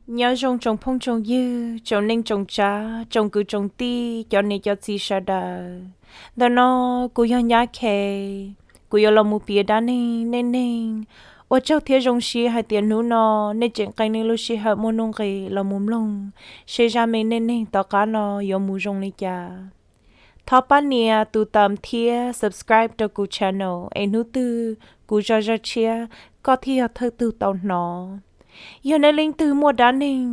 Nyob zoo tsoom phooj tsoom ywg, tsoom neej tsoom tsav, tsoom kwv tsoom tij, cov niam cov txiv sawv daws. Ntawm no kuv yog Nyab Khe, kuv yuav los mus piav dab neeg nej neeg. Ua tsaug thiab zoo siab hais tias hnub no nej tseem qee nej lub sij hawm muaj nuj nqis los mus mloog seb zaj me neej neeg tom qab no yuav mus zoo li cas. Thov pab nias tus thumbs thiab subscribe rau kuv channel es hnub twg kuv zaj zaj tshiab koj thiaj yog thawj tug tau hnov. Yog nej leej twg muaj dab neeg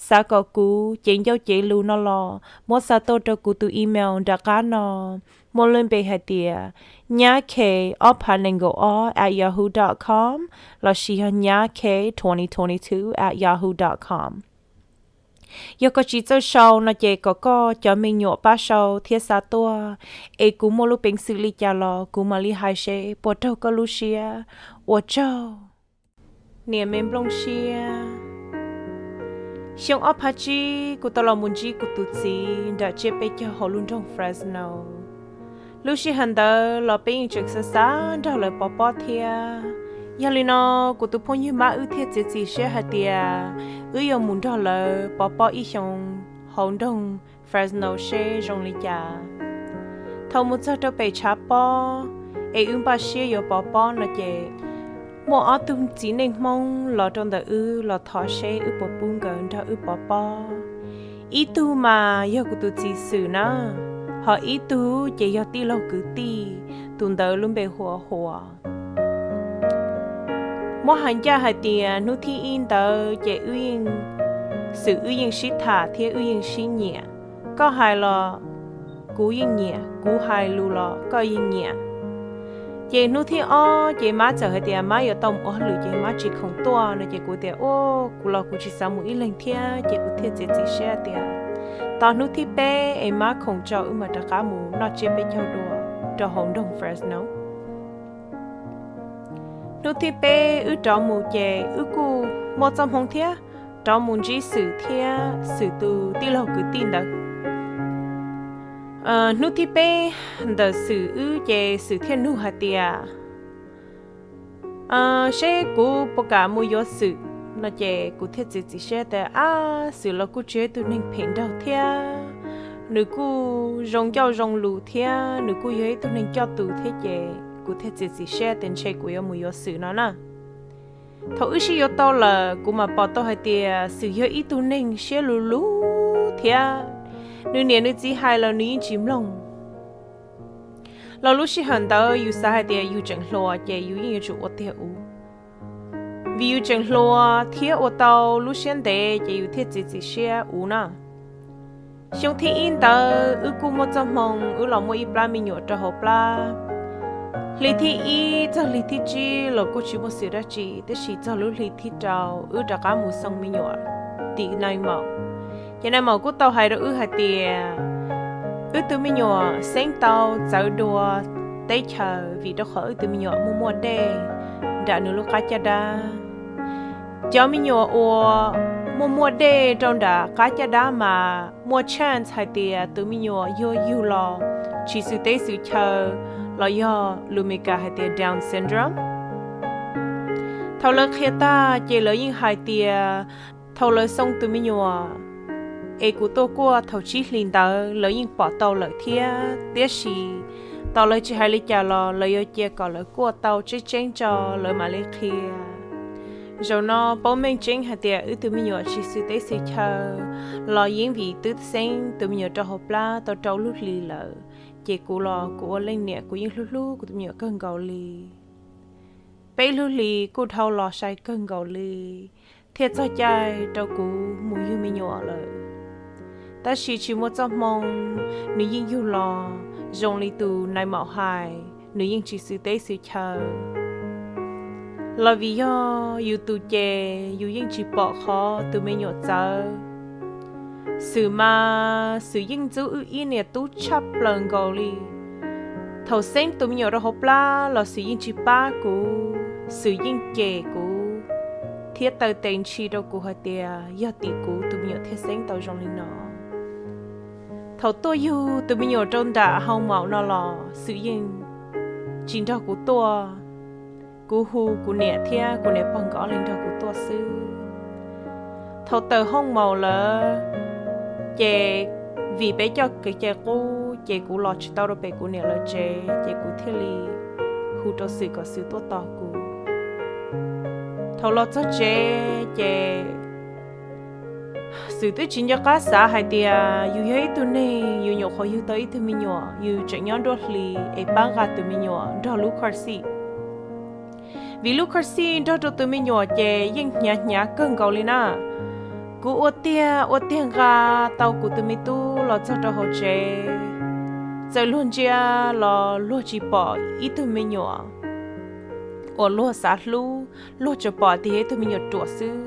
xav kom kuv cev ncauj cev lus no los muab xa tuaj rau kuv tus email nram qab no, muaj lub npe hais tias nyab khe ob phav nees nkaum ob at yahoo dot com lossis yog nyab khe twenty twenty two at yahoo dot com. Yog koj tsis txawj sau no ces kom koj cov me nyuam pab sau thiab xa tuaj, es kuv muaj lub peev xwm li cas los kuv mam li hais seb puas raug koj lub siab. Ua tsaug. Niam me nplooj siab. Xyoo ob phav tsib kuv tau los mus ntsib kuv tus txiv nram tsiab peb caug hauv lub nroog Fresno. Lub sij hawm ntawd los peb yeej tseem xav xav nrog lawv pov pob thiab. Yog li no, kuv tus phooj ywg Mab wb thiaj txiav txim siab hais tias wb yuav mus nrog lawv pov pob ib xyoos hauv nroog Fresno seb zoo li cas. Thaum mus txog rau pem tshav pob es wb npaj siab yuav pov pob no ces muaj ob tug txiv neej Hmoob los rau ntawm wb los thov seb wb puas pub nkawd nrog wb pov pob. Ib tug mas yog kuv tus txiv Xwm na, ho ib tug ces yog tij laug kwv tij, tus ntawd lub npe hu ua Huas. Muab hais ncaj hais tias hnub thib ib ntawd ces wb yeej, Xwm wb yeej sib tham thiab wb yeej sib nyiam. Koj hais los kuv yeej nyiam, kuv hais lus los koj yeej nyiam. Ces hnub thib ob ces Mab txawm hais tias Mab yuav tau mus ua hauj lwm ces Mab tsis khoom tuaj no ces kuv tias, Ua, kuv los kuv tsis xav mus ib leeg thiab, ces kuv thiaj txiav txim siab tias tos hnub thib peb es Mab khoom tso wb mam rov qab mus noj tsiab peb caug dua rau hauv nroog Fresno. Hnub thib peb wb rov mus ces wb kuj muaj txoj hmoo thiab, rov mus ntsib Xwm thiab Xwm tus tij laug kwv tij ntawd. Hnub thib peb ntawm Xwm wb ces Xwm thiaj nug hais tias, Seb kuv puas kam mus yuav Xwm? No ces kuv thiaj txiav txim siab tias, Ab, Xwm los kuj tsis yog ib tug neeg phem nraug thiab, nws kuj zoo ncauj zoo lus thiab nws kuj yog ib tug neeg coj tus thiab, ces kuv thiaj txiav txim siab tias ntshe kuv yuav mus yuav Xwm no na. Thaum wb sib yuav tau lawm kuv mam pom tau hais tias Xwm yog ib tug neeg siab luv luv thiab, nws niam nws txiv hais los nws yeej tsis mloog. Los lub sij hawm ntawd yus xav hais tias yus tseem hluas ces yus yeej yuav tsum ua tiag ua, vim yus tseem hluas thiab ua tau lub siab ntev ces yus thiaj txiav txim siab ua na. Xyoo thib ib ntawd wb kuj muaj txoj hmoo wb los muaj ib plab me nyuam rau hauv plab. Hli thib ib txog hli thib tsib los kuj tsis muaj xwm dab tsi, tiam sis txog lub hli thib rau wb rov qab mus xoo me nyuam tim nai maum. Ces nai maum kuj tau hais rau wb hais tias wb tug me nyuam xeeb tau txawv dua teb chaws vim rau qhov wb tug me nyuam muaj muaj dej nram nws lub qab caj dab. Cov me nyuam uas muaj muaj dej rau nram qab caj dab mas muaj chance hais tias tus me nyuam yuav yug los tsis xws teb xws chaw, los yog lus Meskas hais tias Down syndrome. Thaum lawv qhia tag ces lawv yeej hais tias thaum lawv xoo tus me nyuam es kuv tuaj kuaj thaum tsib hlis ntawd lawv yeej pom tau lawm thiab, tiam sis tos lawv tsis hais li cas los lawv yuav cia kom lawv kuaj tau tseeb tseeb tso lawv mam li qhia. Zaum no paub meej tseeb hais tias wb tus me nyuam tsis xws teb xws chaw los yeej vim twb xeeb tus me nyuam rau hauv plab tau rau lub hlis lawm, ces kuv los kuv ua leej niam kuv yeej hlub hlub kuv tus me nyuam kawg nkaus li. Peb lub hlis kuj dhau los sai kawg nkaus li, thiaj txog caij rau kuv mus yug me nyuam lawm. Tab sis tsis muaj txoj hmoo, nws yeej yug los zoo li tus nai maum hais, nws yeej tsis xws teb xws chaw. Los vim yog yus tus ces yus yeej tsis pom qhov tus me nyuam txawv. Xwm mas Xwm yeej ntxub wb ib niam tub tshaj plaws nkaus li. Thaum xeeb tus me nyuam rau hauv plab los Xwm yeej tsis pab kuv, Xwm yeej cem kuv thiab taw tes ntshis rau kuv hais tias yog tim kuv tus me nyuam thiaj xeeb tau zoo li no. Thaum tuaj yug tus me nyuam rau nram hoo maum no los Xwm yeej tsis nrog kuv tuaj. Kuv hu kuv niam thiab kuv niam pog nkawd ob leeg nrog kuv tuaj xwb. Thaum tawm hoob maus lawm, ces vim peb coj kev cai qub ces kuv los tsis tau rau pem kuv niam lawv tsev, ces kuv thiaj li hu rau Xwm kom Xwm tuaj tos kuv. Thaum los txog tsev ces Xwm twb tsis nco qab xav hais tias yus yog ib tug neeg yus nyuam qhuav yug tau ib tug me nyuam, yus tseem nyob nruab hlis es pab nqa tus me nyuam nrog lub car seat. Vim lub car seat nrog rau tus me nyuam ces yeej hnyav hnyav kawg nkaus li na. Kuv ua tiag ua tiag nqa tau kuv tus me tub los txog rau hauv tsev, txawm luag ntsia los luag tsis pom ib tug me nyuam uas luag xav hlub, luag tsuas pom tias yog ib tug me nyuam ruam xwb.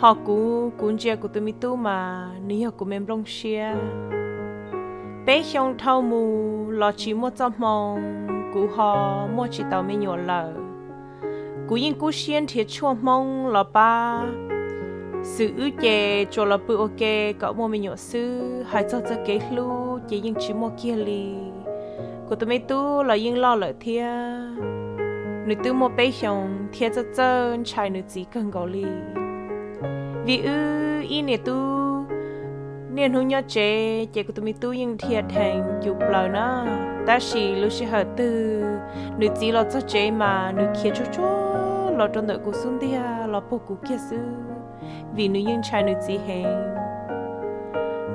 Ho kuv, kuv ntsia kuv tus me tub mas nws yog kuv me nplooj siab. Peb xyoo dhau mus los tsis muaj txoj hmoo kuv ho muaj tsis tau me nyuam lawm. Kuv yeej kub siab nrhiav tshuaj Hmoob los pab Xwm, wb ces tsuas los pw ua ke kom muaj me nyuam xwb, hais txog txoj kev hlub ces yeej tsis muaj kiag li. Kuv tus me tub los yeej loj lawm thiab, nws twb muaj peb xyoos thiab txawj txawj ntshai nws txiv kawg nkaus li. Vim wb ib niam tub niaj hnub nyob tsev ces kuv tus me tub yeej dhia dheev cus plaws na. Tab sis lub sij hawm twg nws txiv los txog tsev mas nws khiav tsuag tsuag los rau ntawm kuv xub ntiag los puag kuv kiag xwb, vim nws yeej ntshai nws txiv heev.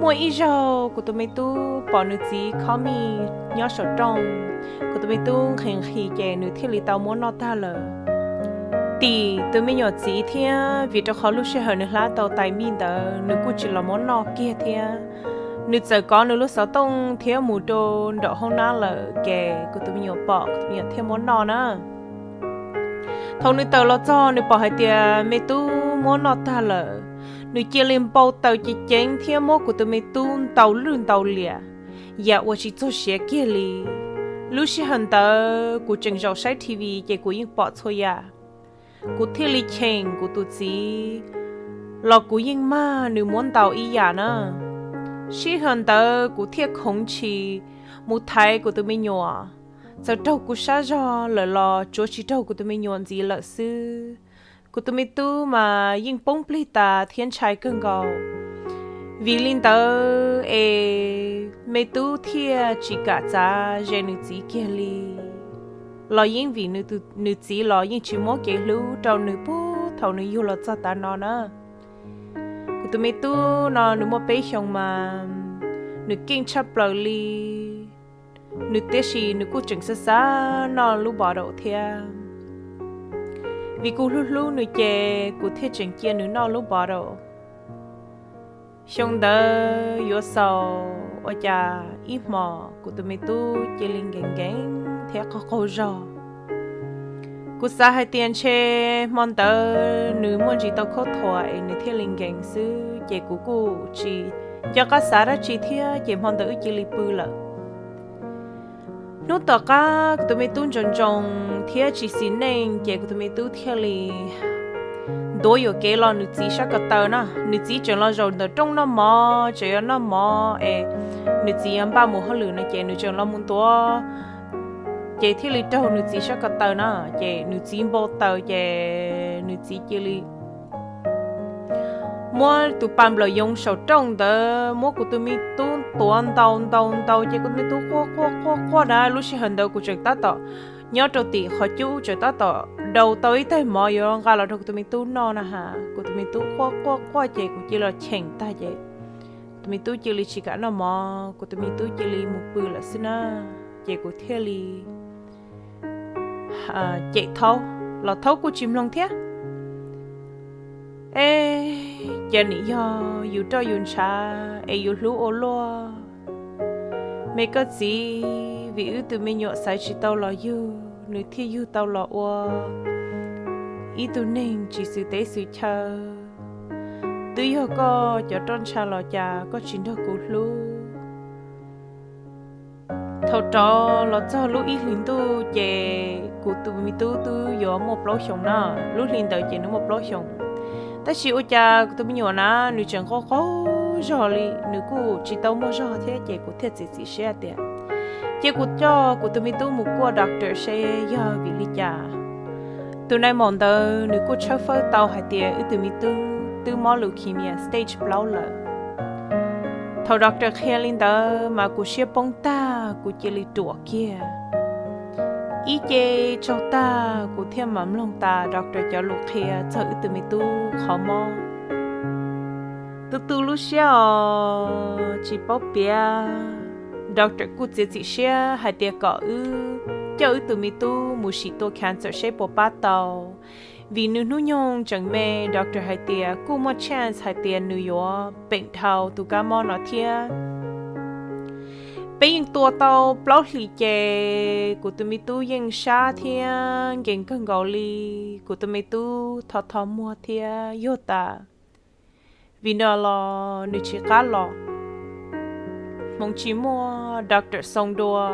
Muaj ib zaug kuv tus me tub pom nws txiv khob mij nyob saum rooj, kuv tus me tub nqhis nqhis ces nws thiaj li tau muab noj tag lawm. Tim tus me nyuam txiv thiab, vim rau qhov lub sij hawm nws hlab tau tais mij ntawd nws kuj tsis los muab noj kiag thiab. Nws txawm kov nws lub xov tooj thiab mus rau nraum hoob nab lawm ces kuv tus me nyuam pom, kuv tus me nyuam thiaj muab noj na. Thaum nws tawm los txog nws pom hais tias me tub muab noj tag lawm, nws cia li npau taws ceev ceev thiab muab kuv tus me tub ntaus lwj ntaus liam, yam uas tsis txog siav kiag li. Lub sij hawm ntawd kuv tseem zaum saib T V ces kuv yeej pom txhua yam. Kuv thiaj li cheem kuv tus txiv, los kuv yeej mag nws muab ntaus ib yam na. Sij hawm ntawd kuv thiaj khoov ntshis mus thaiv kuv tus me nyuam. Txawm raug kuv sab zog lawm los tsuav tsis raug kuv tus me nyuam ntxiv lawm xwb. Kuv tus me tub mas yeej poob plig tas thiab ntshai kawg nkaus. Vim li ntawd es me tub thiaj tsis kam txav ze nws txiv kiag li. Los yeej vim nws txiv los yeej tsis muab kev hlub rau nws puag thaum nws yug los txog tav no na. Kuv tus me tub no nws muaj peb xyoos mas nws keej tshaj plaws li. Nws tiam sis nws kuj tseem xav xav noj lub bottle thiab. Vim kuv hlub hlub nws ces kuv thiaj tseem cia nws noj lub bottle. Xyoo ntawd yuav xaus ua cas ib hmos kuv tus me tub cia li nkees nkees thiab qaug qaug zog. Kuv xav hais tias ntshe hmo ntawd nws muaj ntsis tau khaub thuas es nws thiaj li nkees xwb, ces kuv kuj tsis nco qab xav dab tsi thiab, ces hmo ntawd wb cia li pw lawm. Hnub tom qab kuv tus me tub ntsoos ntsoos thiab tsis xis neej, ces kuv tus me tub thiaj li ntuav yuam kev los nws txiv sab ko taw na. Nws txiv tseem los zaum ntawm rooj noj mov, tseem yuav noj mov es nws txiv yuav npaj mus hauj lwm no ces nws tseem los mus ntuav, ces thiaj li raug nws txiv sab ko taw na. Ces nws txiv npau taws ces nws txiv cia li muab tus pas nplawm yoov saum rooj ntawd muab kuv tus me tub tuav ntaus ntaus ntaus ces kuv tus me tub quaj quaj quaj quaj na. Lub sij hawm ntawd kuv tseem tab tom nyob rau tim qhov cub, tseem tab tom daus tau ib tais mov yuav nqa los rau kuv tus me tub noj na has. Kuv tus me tub quaj quaj quaj ces kuv cia li los cheem tag ces kuv tus me tub cia li tsis kam noj mov, kuv tus me tub cia li mus pw lawm xwb na. Ces kuv thiaj li cem thaub los thaub kuj tsis mloog thiab. E, cas nim yog yus roj yus ntshav es yus hlub ua luaj. Me koj txiv, vim wb tus me nyuam xaiv tsis tau los yug, nws thiaj yug tau los ua ib tug neeg tsis xwm teb xwm chaw. Twb yog koj cov roj ntsha los cas koj tsis nrog kuv hlub. Thaum rov los txog lub ib hlis ntuj ces kuv tus me tub twb yuav muaj plaub xyoos na. Lub hli ntawd ces nws muaj plaub xyoos. Tab sis ua cas kuv tus me nyuam na nws tseem qaug qaug zog li, nws kuj tsis tau muaj zog thiab, ces kuv thiaj txiav txim siab tias cia kuv coj kuv tus me tub mus kuaj doctor seb yog vim li cas. Tus nai maum ntawd nws kuj tshawb fawb tau hais tias wb tus me tub twb mob leukemia stage plaub lawm. Thaum doctor qhia li ntawd mas kuv siab poob tag, kuv cia li ruam kiag. Ib ce tsaug tag kuv thiaj mam mloog tas doctor cov lus qhia txog wb tus me tub qhov mob. Tu tu lub siab os, tsis paub piav. Doctor kuj txiav txim siab hais tias kom wb coj wb tus me tub mus sim tua cancer seb puas pab tau, vim nws hnub nyoog tseem me, doctor hais tias kuj muaj chance hais tias nws yuav peem dhau tus kab mob no thiab. Peb yeej tua tau plaub hlis ces kuv tus me tub yeej sab thiab nkees kawg nkaus li. Kuv tus me tub tho tho muag thiab yuag tas. Vim no los nws tsis qab los. Hmoov tsis muaj, doctor xoo dua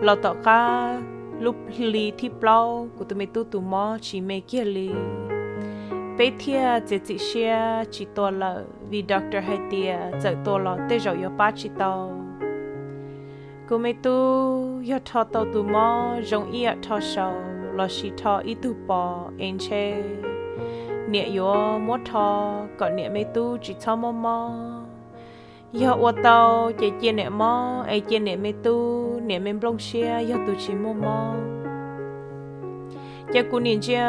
los tom qab lub hli thib plaub kuv tus me tub tus mob tsis me kiag li. Peb thiaj txiav txim siab tsis tua lawm vim doctor hais tias txawm tua los tej zaum yuav pab tsis tau. Kuv me tub yog rho tau tus mob zoo ib yam rho saud lossis rho ib tug pos es ntshe niam yuav muab rho kom niam me tub tsis txhob mob mob. Yog ua tau ces cia niam mob es cia niam me tub, niam me nplooj siab yog tus tsis muaj mob. Ces kuv nim ntsia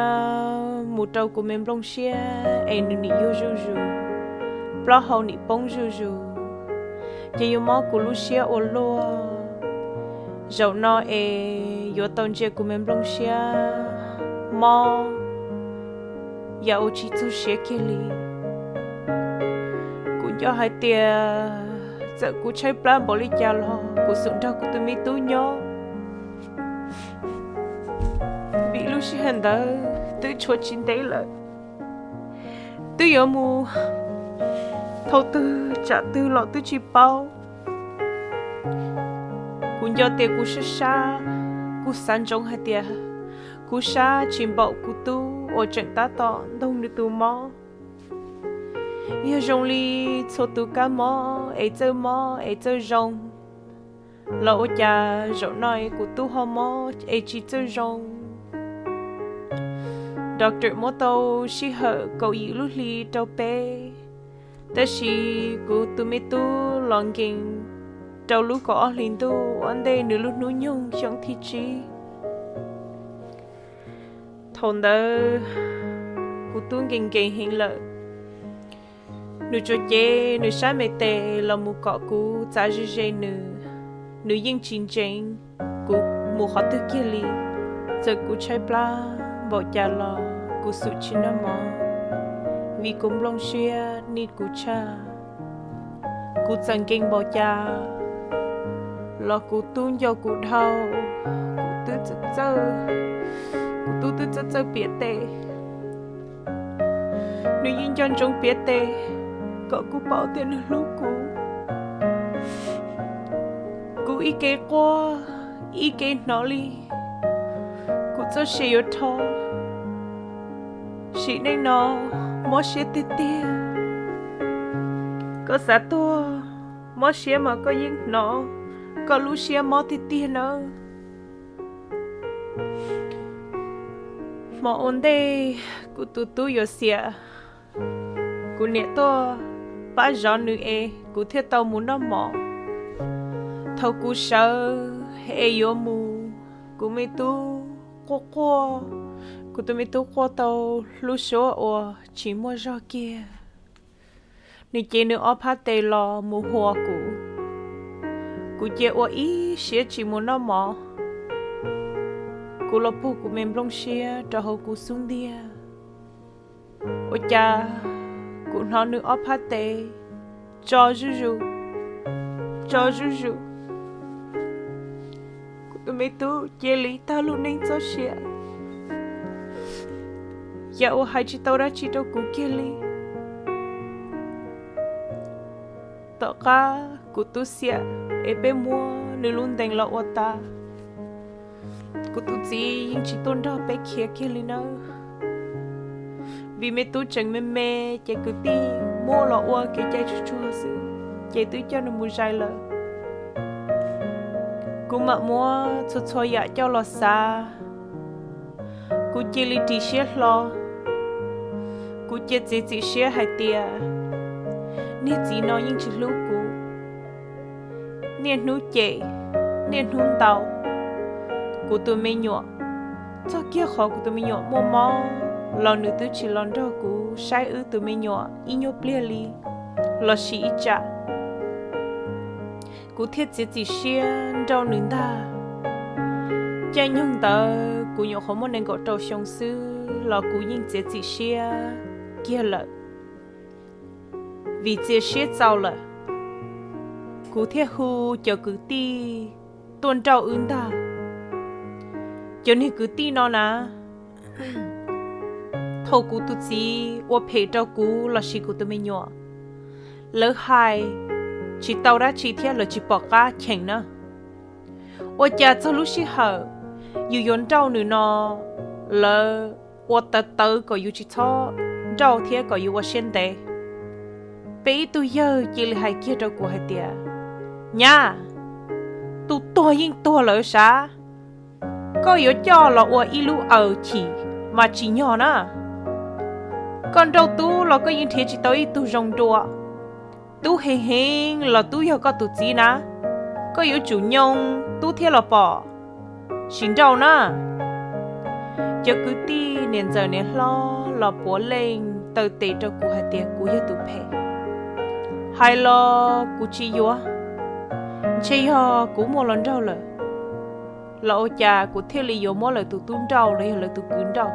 mus rau kuv me nplooj siab es nws nim yuag zuj zus, plaub hau nim poob zuj zus, ces yuav mob kuv lub siab ua luaj. Zaum no es yuav tau ntsia kuv me nplooj siab mob yam uas tsis txog siav kiag li. Kuv nco hais tias txawm kuv tshaib plab npaum li cas los kuv xum nrog kuv tus me tub nyob, vim lub sij hawm ntawd twb tshuav tsis ntev lawm. Twb yuav mus thaum twg tsam twg los twb tsis paub. Kuv nco tias kuv sab sab, kuv xav ntsoov hais tias kuv sab tsis npaum kuv tub uas tseem tab tom ntoog nws tus mob. Yog zoo li txhua tus kab mob es txawj mob es txawj zoo los ua cas zaum no es kuv tub ho mob es tsis txawj zoo. Doctor muab tau sij hawm kaum yim lub hli rau peb, tab sis kuv tus me tub los nkees rau lub kaum ob hlis ntuj ua ntej nws lub hnub nyoog xyoo thib tsib. Thaum ntawd kuv tub nkees nkees heev lawm. Nws tsuas cev nws sab me tes los mus kom kuv txav ze ze nws. Nws yeej tsis ntseev kuv mus qhov twg kiag li. Txawm kuv tshaib plab npaum cas los kuv xum tsis noj mov, vim kuv nplooj siab nim kuv tshaj. Kuv txawm nkees npaum cas los kuv tub nco kuv dhau. Kuv twb txawj txawj, kuv tub twb txawj txawj piav tes. Nws yeej nco ntsoov piav tes kom kuv paub tias nws hlub kuv. Kuv ib ke quaj ib ke hnov li kuv txoj sia yuav rho. Sim neej no mob siab tiag tiag. Koj xav tuag, mob siab mas koj yeej hnov koj lub siab mob tiag tiag nawb. Hmo ua ntej kuv tus tub yuav xiam, kuv niam tuaj pab zov nws es kuv thiaj tau mus noj mov. Thaum kuv sawv es yuav mus, kuv me tub quaj quaj, kuv tus me tub quaj tau lub suab uas tsis muaj zog kiag. Nws cev nws ob phab tes los mus huas kuv. Kuv cia ua ib siab tsis mus noj mov. Kuv los puag kuv me nplooj siab rau hauv kuv xub ntiag. Ua cas kuv hnov nws ob phab tes tso zuj zus, tso zuj zus. Kuv tus me tub cia li tag lub neej txoj sia, yam uas hais tsis tau dab tsi rau kuv kiag li. Tom qab kuv tub xiam es peb muab nws lub ntees los ua tas, kuv tus txiv yeej tsis tuaj nrog peb khiav kiag li nawb. Vim me tub tseem me me, ces kwv tij muab los ua kev cai tsuag tsuag xwb, ces twb coj nws mus zais lawm. Kuv mam muab txhua txhua yam coj los xav, kuv cia li ris siab hlo. Kuv cia txiav txim siab hais tias niag txiv no yeej tsis hlub kuv. Niaj hnub cem, niaj hnub ntaus kuv tus me nyuam. Txog kiag qhov kuv tus me nyuam muaj mob los nws twb tsis los nrog kuv saib wb tus me nyuam ib nyuag pliag li lossis ib tsam. Kuv thiaj txiav txim siab nrauj nws ntag. Caij nyoog ntawd kuv nyuam qhuav muaj nees nkaum rau xyoo xwb los kuv yeej txiav txim siab kiag lawm. Vim txiav siab txaus lawm, kuv thiaj hu cov kwv tij tuaj nrauj wb ntag. Cov niag kwv tij no na, thaum kuv tus txiv ua phem rau kuv lossis kuv tus me nyuam, lawv hais tsis tau dab tsi thiab lawv tsis pom qab cheem na. Ua cas txog lub sij hawm yus yuav nrauj nws no, lawv ua tawv tawv kom yus tsis txhob nrauj thiab kom yus ua siab ntev. Peb ib tug yawg cia li hais kiag rau kuv hais tias, Nyab, tus tuag yeej tuag lawm sav, koj yuav coj los ua ib lub aws chim mas tsim nyog na. Koj nrauj tub los koj yeej nrhiav tsis tau ib tug zoo dua. Tub heev heev los tub yog koj tus txiv na, koj yuav tsum nyoo tub thiab los pom, sim nrauj na. Cov kwv tij niam ntxawm niam hlob los puav leej taw tes rau kuv hais tias kuv yog tus phem. Hais los kuv tsis yuav, ntshe yog kuv muaj los nraug lawm los ua cas kuv thiaj li yuav muab lawv tus tub nrauj los yog lawv tus kwv nrauj.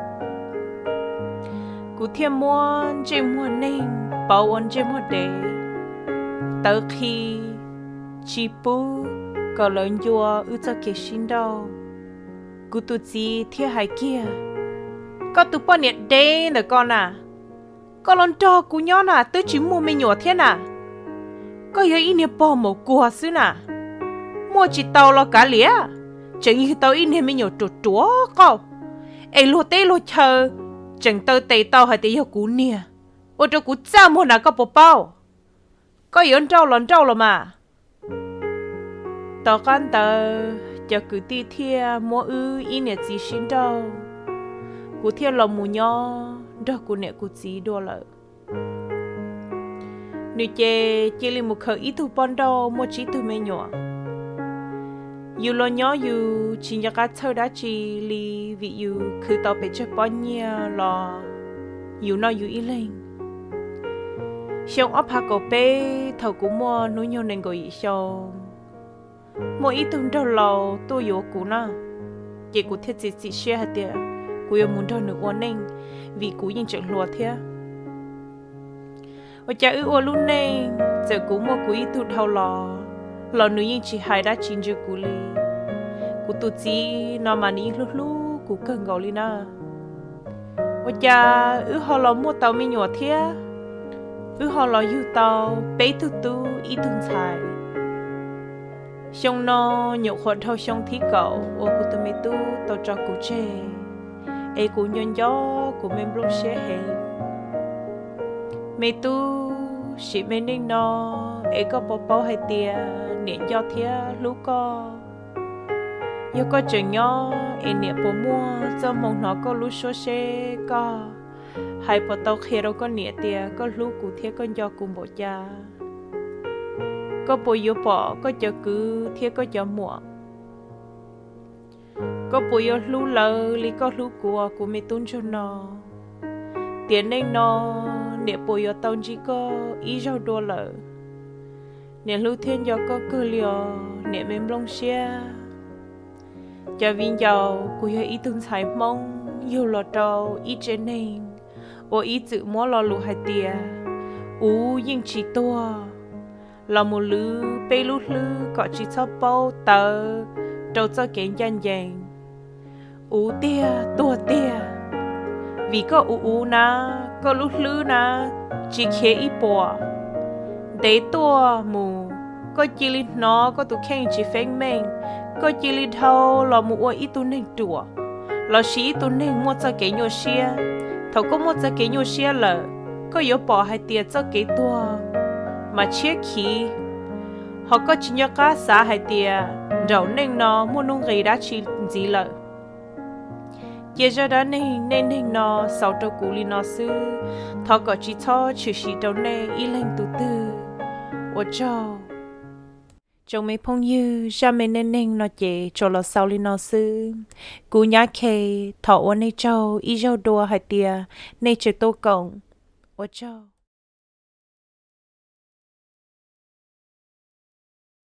Kuv thiaj muab ntsej muag neeg pauv ua ntsej muag dev, tawv qhi, tsis pub kom lawv ncua wb txoj kev sib nrauj. Kuv tus txiv thiaj hais kiag, Koj tus poj niam dev ntawm ko na, koj los nrog kuv nyob na twb tsis muaj me nyuam thiab na. Koj yog ib niag pog maum kuag xwb na, muaj tsis tau los kav liam, tseem yug tau ib niag me nyuam ruam ruam qauj, es luag teb luag chaw tseem taw tes tau hais tias yog kuv niag, ua rau kuv txaj muag na koj puas paub? Koj yuav nrauj los nrauj los mas. Tom qab ntawd cov kwv tij thiaj muab wb ib niam txiv sib nrauj, kuv thiaj los mus nyob nrog kuv niam kuv txiv dua lawm. Nws ces cia li mus khaws ib tug poj nrauj muaj tsib tug me nyuam. Yus los nyob yus tsis nco qab txhawj dab tsi li vim yus khwv tau pes tsawg pob nyiaj los yus noj yus ib leeg. Xyoo ob phav kaum peb thaum kuv muaj hnub nyoog nees nkaum yim xyoo, muaj ib tug nraug laus tuaj yuav kuv na, ces kuv thiaj txiav txim siab hais tias kuv yuav mus nrog nws ua neej, vim kuv yeej tseem hluas thiab. Ua cas wb ua lub neej, txawm kuv muaj kuv ib tug dhau los, los nws yeej tsis hais dab tsi ntsws kuv li. Kuv tus txiv no mas nws yeej hlub hlub kuv kawg nkaus li na. Ua cas wb ho los muaj tau me nyuam thiab, wb ho los yug tau peb tug tub ib tug ntxhais. Xyoo no nyuam qhuav dhau xyoo thib kaum uas kuv tus me tub tau tso kuv tseg, es kuv nco nco kuv me nplooj siab heev. Me tub, sim me neej no es koj puas paub hais tias niam nco thiab hlub koj? Yog koj tseem nyob es niam puas muaj txoj hmoo hnov koj lub suab seb koj hais puas tau qhia rau koj niam tias koj hlub kuv thiab koj nco kuv npaum cas? Koj puas yuav pom koj cov kwv thiab koj cov muam? Koj puas yuav hlub lawv li koj hlub kuv, kuv me tub ntsuag no? Tiam neej no niam puas yuav tau ntsib koj ib zaug dua lawm? Niam hlub thiab nco koj kawg li os niam me nplooj siab. Cov viv ncaus, kuv yog ib tug ntxhais Hmoob yug los rau ib tsev neeg uas ib txwm muab lo lus hais tias uv yeej tsis tuag, los mus lwv peb lub hlwb kom tsis txhob paub tawv rau txoj kev ncaj ncees. Uv tiag tuag tiag, vim koj uv uv na, koj lub hlwb na, tsis khiav ib puas. Ntev tuaj mus, koj cia li hnov koj tus kheej tsis feeb meej, koj cia li dhau los mus ua ib tug neeg ruam, lossis ib tug neeg muaj txoj kev nyuaj siab. Thaum koj muaj txoj kev nyuaj siab lawm, koj yuav pom hais tias txoj kev tuag mas tshiab khiv, ho koj tsis nco qab xav hais tias nraum neej no muaj nuj nqis dab tsi ntxiv lawm. Cia zaj dab neeg nej neeg no xaus rau kuv li no xwb, thov kom tsis txhob tshwm sim rau nej ib leeg tus twg. Ua tsaug. Tsoom me phooj ywg, zaj me neej neeg no ces tsuas los xaus li no xwb. Kuv Nyab Khe thov ua nej tsaug ib zaug dua hais tias nej tseem tuaj koom. Ua tsaug.